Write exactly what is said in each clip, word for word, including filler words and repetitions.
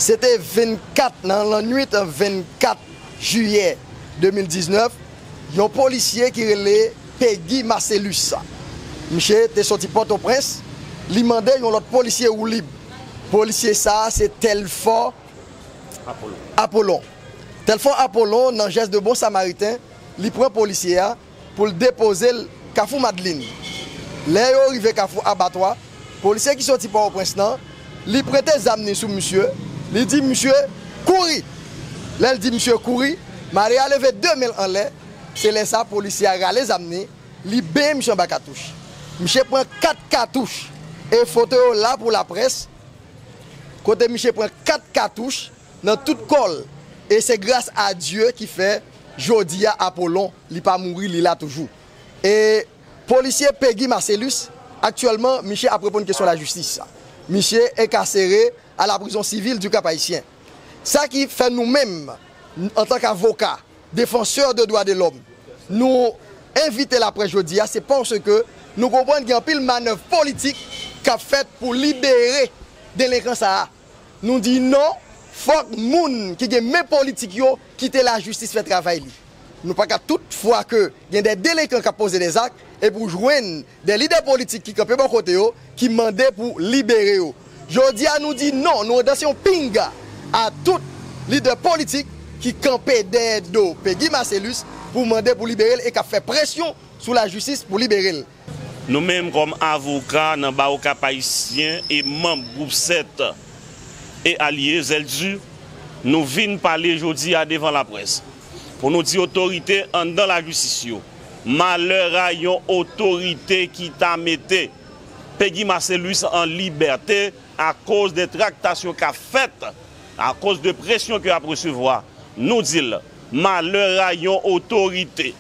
Se te vennkat, nan lannwit vennkat jiyè de mil diznèf, yon polisye ki rele Peggy Marcellus. Misye te soti Pòtoprens, li mande yon lòt polisye woulib. Polisye sa a se Telfò Apollon. Telfò Apollon, nan jès de bon samariten, li pran polisye a pou l depoze l Kafou Madlin. Lè yo rive Kafou Abatwa, polisye ki soti Pòtoprens lan, li prete zam ni sou misye, li di misye kouri. Lè l di misye kouri, malere a leve de men l anlè, se lè sa polisye a rale zam ni, li benyen misye anba katouch. Misye pran kat katouch, e foto yo la pou laprès, kote misye pran kat katouch nan tout kò l. E se gras a Dye ki fè jodi a Apollon, li pa mouri, li la toujou. E polisye Peggy Marcellus, aktyèlman, misye ap reponn kesyon lajistis. Misye enkasere a la prison civile du Cap-Haïtien. Sa ki fè nou menm, antank avoka, défenseur de droits de l'homme, nou envite laprès jodi a, se paske nou konprann gen anpil manèv politik k ap fèt pou libere delenkan sa a. Nou di non, fòk moun ki gen men politik yo kite lajistis fè travay li. Nou pa ka tout fwa ke gen de delenkan k ap poze de zak, epi w jwenn de lidè politik ki kanpe bò kote yo, ki mande pou libere yo. Jodi a, nou di non, nou lanse yon pinga a tout lidè politik ki kanpe dèyè do Peggy Marcellus pou mande pou libere l e k ap fè presyon sou lajistis pou libere l. Nou menm kòm avoka nan bawo Kap Ayisyen e manm Gwoup sèt e alye, Zèl Di, nou vin pale jodi a devan laprès pou nou di otorite anndan lajistis yo, malè a yon otorite ki ta mete Peggy Marcellus an libète akoz de traktasyon k ap fèt, akoz de presyon ke y ap resevwa. Nou di l, malè a yon otorite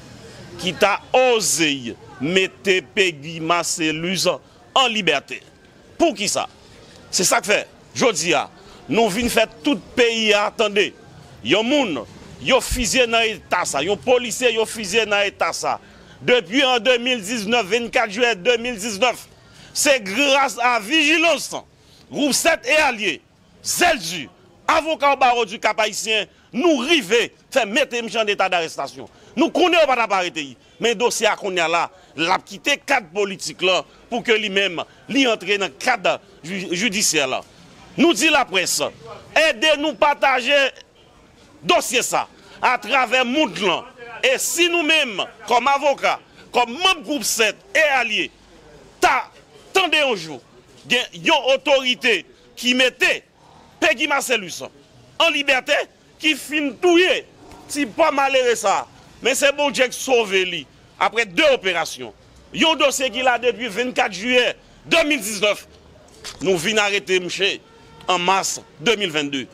ki ta oze mete Peggy Marcellus an libète. Poukisa? Se sa k fè, jodi a, nou vin fè tout peyi a tande. Yon moun, yo fizye nan eta sa, yon polisye, yo fizye nan eta sa. Depi an de mil diznèf, vennkat jiyè de mil diznèf, se gras a vijilans Gwoup sèt e alye, Zèl Di, avoka o bawo di Kap Ayisyen, nou rive fè mete misye an eta darestasyon. Nou konnen yo pa t ap arete l, men dosye a kounye a la, l ap kite kad politik lan pou ke li menm, li antre nan kad ji-, jidisyè la. Nou di laprès, ede nou pataje dosye sa atravè mond lan. E si nou menm, kòm avoka, kòm manm Gwoup sèt e alye, ta tande yon jou gen yon otorite ki mete Peggy Marcellus an libète, ki fin touye ti pa malere sa a. Men se Bondye k sove li apre de operasyon. Yon dosye ki la depi vennkat jiyè de mil diznèf. Nou vin arete misye an mas de mil vennde.